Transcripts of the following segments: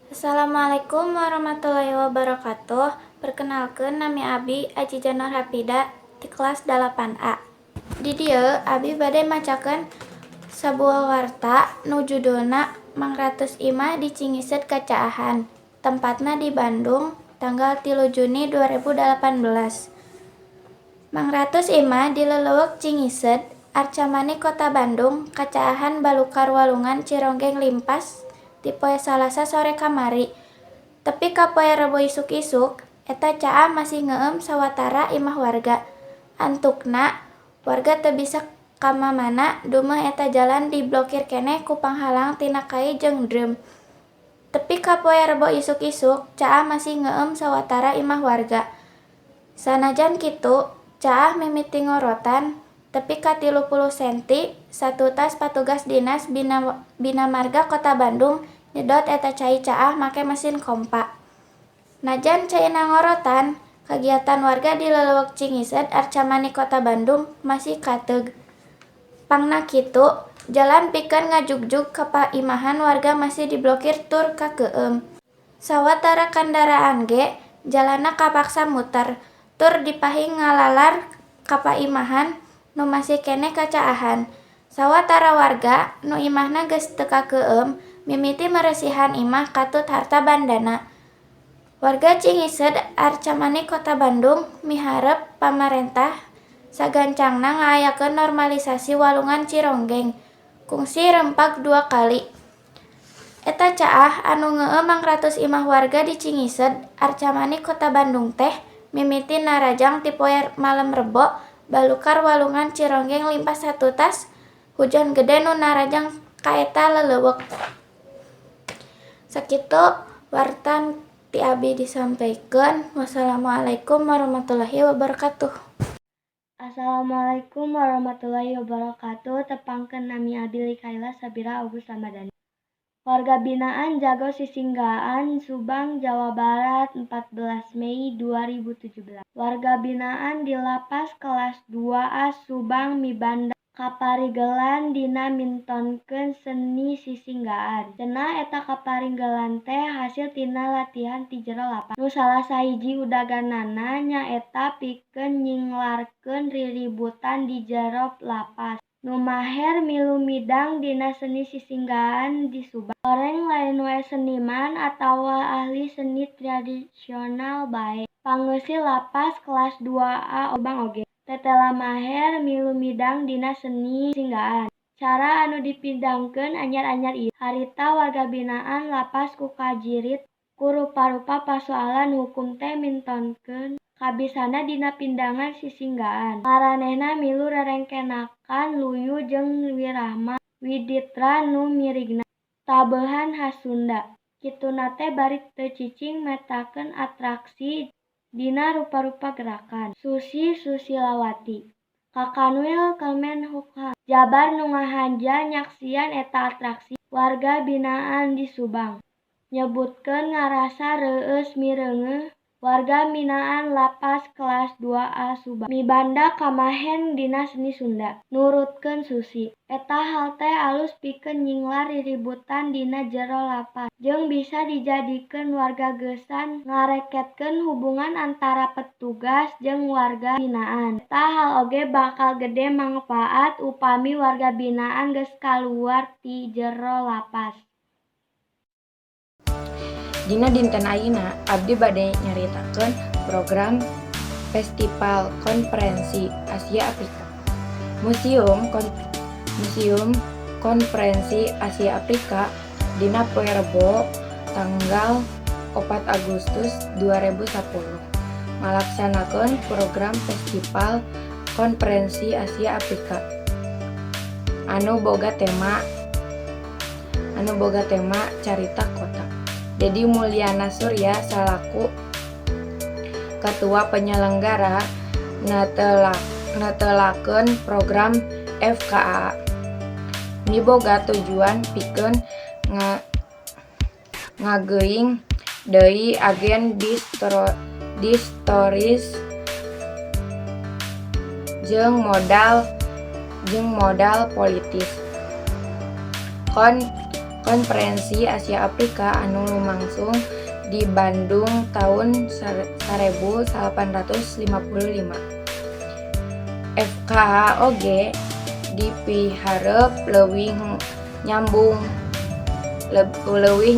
Assalamualaikum warahmatullahi wabarakatuh. Perkenalkan, nami Abi Aji Janur Hapida di kelas 8A. Di dieu Abi bade macakeun sabuah warta nu judulna Mangratus Imah di Cingised Kacaahan. Tempatna di Bandung, tanggal 3 Juni 2018. Mangratus imah di Lelewek Cingised, Arcamanik, Kota Bandung, kacaahan balukar walungan Cironggeng limpas ti poe Salasa sore kamari. Tepi ka poe Rebo isuk-isuk, eta caah masih ngeueum sawatara imah warga. Antukna, warga teu bisa kamamana dumeh eta jalan diblokir keneh ku panghalang tina kai jeung drum. Tepi ka poe Rebo isuk-isuk, caah masih ngeueum sawatara imah warga. Sanajan kitu, caah mimiti ngorotan tepi ka 30 senti satutas patugas Dinas Bina Marga Kota Bandung nyedot eta cai caah make mesin kompa. Najan caina ngorotan, kagiatan warga di Lelewek Cingised, Arcamanik, Kota Bandung masih kateug. Pangna kitu, jalan pikeun ngajugjug ka paimahan warga masih diblokir tur kakeueum. Sawatara kandaraan ge jalanna kapaksa muter, tur dipahing ngalalar ka paimahan nu masih keneh kacaahan. Sawatara warga nu imahna geus teu kakeueum mimiti meresihan imah katut harta bandana. Warga Cingised, Arcamanik, Kota Bandung miharep pamarentah sagancangna ngaayakeun normalisasi Walungan Cironggeng kungsi rempag dua kali. Eta caah anu ngeueum mangratus imah warga di Cingised, Arcamanik, Kota Bandung teh mimiti narajang ti poe malem Rebo balukar Walungan Cironggeng limpas satutas hujan gede nu narajang ka eta lelewek. Sakitu warta ti abi disampaikan. Wassalamualaikum warahmatullahi wabarakatuh. Assalamualaikum warahmatullahi wabarakatuh. Tepangkeun, nami abdi Likaila Sabira Agus Ramadhani. Warga binaan jago sisinggaan, Subang, Jawa Barat, 14 Mei 2017. Warga binaan di Lapas Kelas 2A Subang mibanda kaparigelan dina mintonkeun seni sisinggaan. Cenah eta kaparigelan teh hasil tina latihan ti jero lapas. Nu salah sahiji udaganana nyaeta pikeun nyinglarkeun riributan di jero lapas. Nu maher milu midang dina seni sisinggaan di Subang. Horeng lain wae seniman atawa ahli seni tradisional bae. Pangeusi Lapas Kelas 2A Subang oge tetela maher milu midang dina seni sisinggaan. Cara anu dipidangkeun anyar-anyar ieu. Harita warga binaan lapas ku kajirit ku rupa-rupa pasoalan hukum teh mintonkeun kabisana dina pindangan sisinggaan. Maranehna milu rerengkenakan luyu jeung wirahma widitra nu mirigna tabeuhan has Sunda. Kituna teh bari teu cicing metakeun atraksi dina rupa-rupa gerakan. Susi Susilawati, Kakanwil Kemenkumham Jabar nu ngahaja nyaksian eta atraksi warga binaan di Subang, nyebutkeun ngarasa reueus mireungeuh warga binaan Lapas Kelas 2A Subang mibanda kamahen dina seni Sunda. Nurutkeun Susi, eta hal teh alus pikeun nyinglar riributan dina jero lapas jeung bisa dijadikeun wargagesan ngareketkeun hubungan antara petugas jeung warga binaan. Eta hal oge bakal gede mangpaat upami warga binaan geus kaluar ti jero lapas. Dina dinten ayeuna abdi bade nyaritakeun program Festival Konferensi Asia Afrika. Museum Konferensi Asia Afrika dina poe Rebo tanggal 4 Agustus 2010 ngalaksanakeun program Festival Konferensi Asia Afrika anu boga tema Carita Kota. Dedi Mulyana Surya salaku ketua penyelenggara netelakeun program FKA miboga tujuan pikeun ngageuing deui agen historis jeung modal politis. Konferensi Asia Afrika anu lumangsung di Bandung taun 1855. FKA oge dipiharep leuwih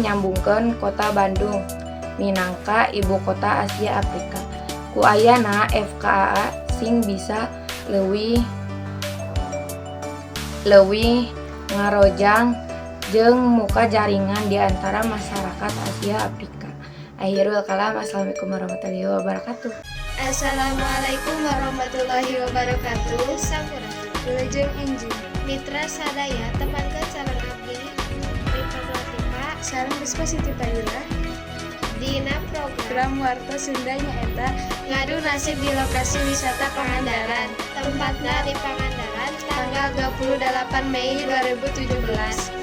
nyambungkeun Kota Bandung minangka ibu kota Asia Afrika. Ku ayana FKA sing bisa leuwih leuwih ngarojang jeung muka jaringan di antara masyarakat Asia Afrika. Akhirul kalam, assalamualaikum warahmatullahi wabarakatuh. Assalamualaikum warahmatullahi wabarakatuh. Sampurasun. Wilujeng enjing. Mitra sadaya, tepangkeun sareng abdi Rika Latifa Sareng Rispa Siti Fadilah. Dina program Program Warta Sunda nyaeta Ngadu Nasib di Lokasi Wisata Pangandaran. Tempatna di Pangandaran, tanggal 28 Mei 2017.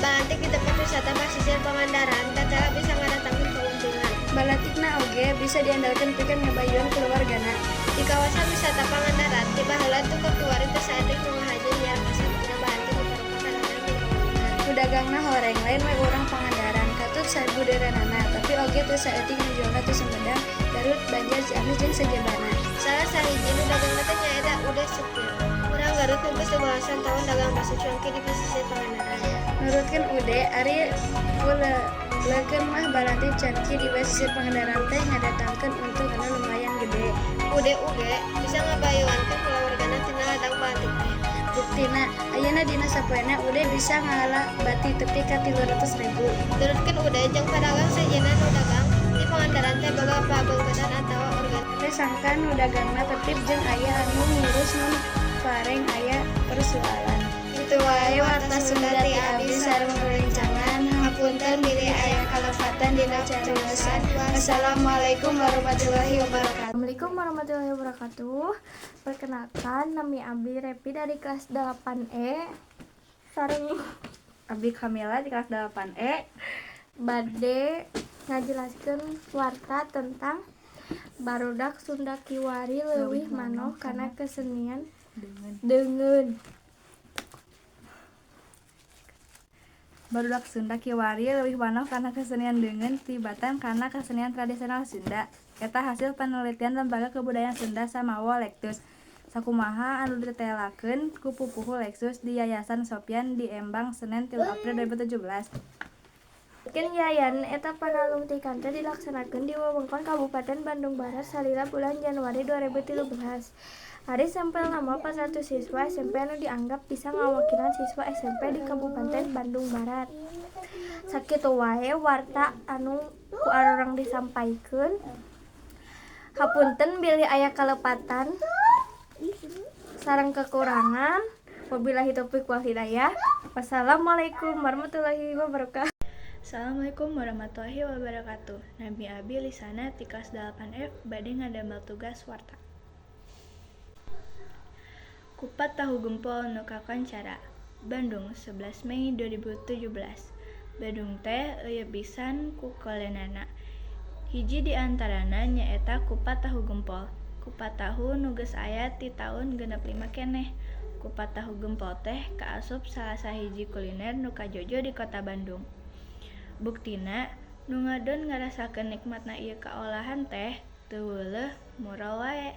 Balantik di tempat wisata pesisir Pangandaran tetela bisa ngadatangkeun keuntungan. Balantikna oge bisa diandalkan pikeun ngabayuan keluargana. Di kawasan wisata Pangandaran ti baheula tuh kiwari teu saeutik nu ngahaja nyiar dina balantik rupa-rupa kadaharan jeung keuntungan. Nu dagangna horeng, lain we urang Pangandaran katut sabudereunana, tapi oge teu saeutik nu jualna ti Sumedang, Garut, Banjar, Ciamis jeung sajabana. Salah sahiji nu dagangna teh nyaeta Ude Sukir. Urang Garut nu geus belasan tahun dagang bakso cuanki di pesisir Pangandaran. Nurutkeun Ude, ari kuleulekeun mah balantik cuanki di pesisir Pangandaran teh ngadatangkeun untung anu lumayan gede. Ude oge bisa ngabayuankeun kulawargana tina ladang balantik teh. Buktina, ayeuna dina sapoena Ude bisa ngala bati tepi ka 300 ribu. Nurutkeun Ude jeung pedagang sejenna, nu dagang di Pangandaran teh boga pabeungkeutan atawa organ. Teh sangkan nu dagangna tertib jeung aya anu ngurus mun pareng aya persoalan. Kitu wae Warta Sunda ti abdi sareng rerencangan. Hapunten bilih aya kalepatan dina cariosan. Wassalamualaikum warahmatullahi wabarakatuh. Assalamualaikum warahmatullahi wabarakatuh. Perkenalkan, nami Abdi Repi dari kelas 8E. Sareng Abdi Kamila di kelas 8E. Bade ngajelaskeun warta tentang barudak Sunda kiwari leuwih manoh kana kesenian deungeun. Barudak Sunda kiwari leuwih manoh kana kesenian deungeun tibatan kana kesenian tradisional Sunda. Eta hasil penelitian Lembaga Kebudayaan Sunda Samawa Lektus. Sakumaha anu ditelakeun ku pupuhu Leksus di Yayasan Sopyan di Embang, Senen 3 April 2017. Keun yayan eta panalungtikan teh dilaksanakeun di wewengkon Kabupaten Bandung Barat salila bulan Januari 2013. Ari sampelna mah 400 siswa SMP anu dianggap bisa ngawakilan siswa SMP di Kabupaten Bandung Barat. Sakitu wae warta anu ku arurang disampaikeun. Hapunten bilih aya kalepatan sareng kekurangan. Wabillahi taufik wal hidayah. Wassalamualaikum warahmatullahi wabarakatuh. Assalamualaikum warahmatullahi wabarakatuh. Nami Abi Lisana ti kelas 8F bade ngadamel tugas warta. Kupat Tahu Gempol nu kakoncara. Bandung, 11 Mei 2017. Bandung teh euyeub pisan ku kulinerna. Hiji di antarana nyaeta kupat tahu gempol. Kupat tahu nu geus aya ti taun 65 keneh. Kupat tahu gempol teh kaasup salah sahiji kuliner nu kajojo di Kota Bandung. Buktina, nu ngadon ngarasakeun nikmatna ieu kaolahan teh teu weuleuh murol wae.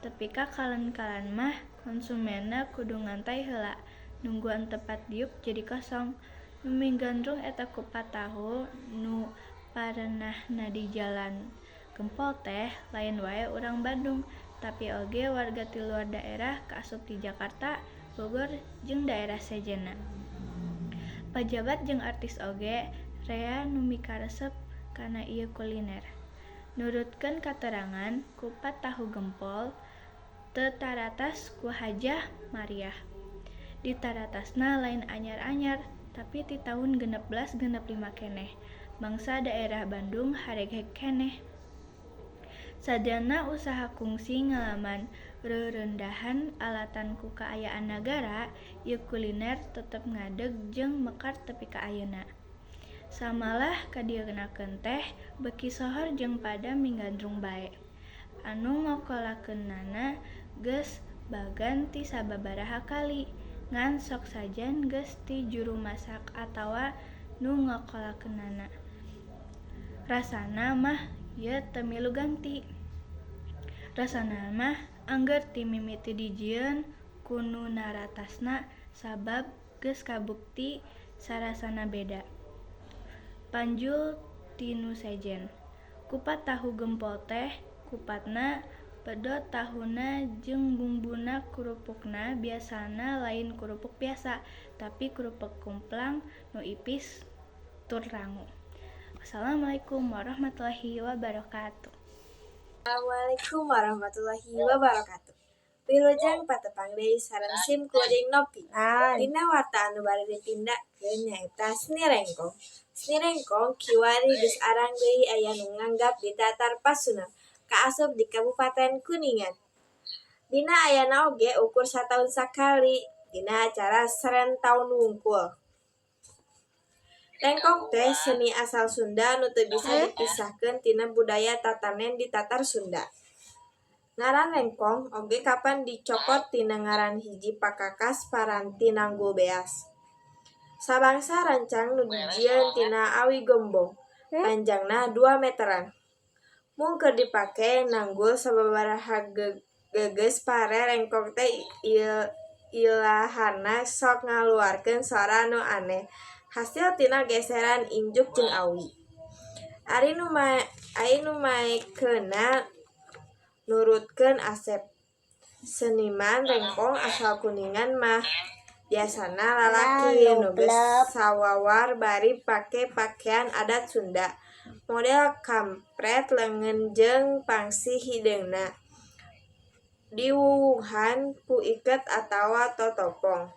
Tepi ka kalen-kalen mah konsumenna kudu ngantay heula, nungguan tempat diuk jadi kosong. Nu migandrung eta kupat tahu nu parenahna di Jalan Gempol teh lain wae urang Bandung, tapi oge warga ti luar daerah kaasup ti Jakarta, Bogor jeung daerah sejenna. Pajabat jeung artis oge rea nu mikaresep kana ieu kuliner. Nurutkeun katerangan, kupat tahu gempol teu taratas ku Hajah Mariah. Ditaratasna lain anyar-anyar, tapi ti taun 1665 keneh. Mangsa daerah Bandung hareghek keneh. Sajana usaha kungsi ngalaman reureundahan alatan ku kaayaan nagara, ieu kuliner tetep ngadeg jeung mekar tepi ka ayeuna. Samalah kadieunakeun teh beuki sohor jeung pada migandrung bae. Anu ngokolakeunana geus bagan ti sababaraha kali, ngan sok sajan geus ti juru masak atawa nu ngokolakeunana. Rasana mah ieu teu milu ganti. Rasana mah angger ti mimiti dijieun ku nu naratasna sabab geus kabukti sarasana beda. Panjul ti nu sejen. Kupat tahu gempol teh kupatna, pedot tahuna jeung bumbuna kurupukna biasana lain kurupuk biasa, tapi kerupuk kumplang nu ipis tur rangu. Wassalamualaikum warahmatullahi wabarakatuh. Assalamualaikum warahmatullahi wabarakatuh. Wilujeng patepang deui sareng sim kuring Nopi. Dina warta anu bade dipindakeun nyaeta seni rengkong. Seni rengkong kiwari geus arang deui aya nu nganggap di Tatar Pasundan, kaasup di Kabupaten Kuningan. Dina ayana oge ukur sataun sakali dina acara Seren Taun wungkul. Rengkong teh seni asal Sunda nu teu bisa dipisahkeun tina budaya tatanen di Tatar Sunda. Ngaran rengkong oge kapan dicokot tina ngaran hiji pakakas paranti nanggul beas. Sabangsa rancang nu dijieun tina awi gombong, panjangna 2 meteran. Mung keur dipake nanggul sababaraha geges pare rengkong teh ilahana sok ngaluarkeun sora nu aneh hasil tina geseran injuk jeung awi. Ari nu maekeunna nurutkeun Asep, seniman rengkong asal Kuningan mah biasana lalaki nu geus sawawar bari pake pakean adat Sunda model kampret leungeun jeung pangsi hideungna diwuwuhan ku iket atawa totopong.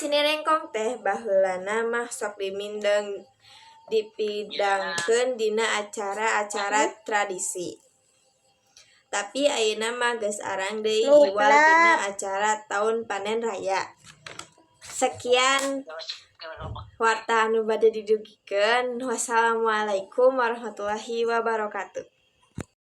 Seni rengkong teh baheulana mah sok dipidangkeun dina acara-acara tradisi. Tapi ayeuna mah geus arang deui iwal tina acara taun panen raya. Sekian warta anu bade didugikeun. Wassalamualaikum warahmatullahi wabarakatuh.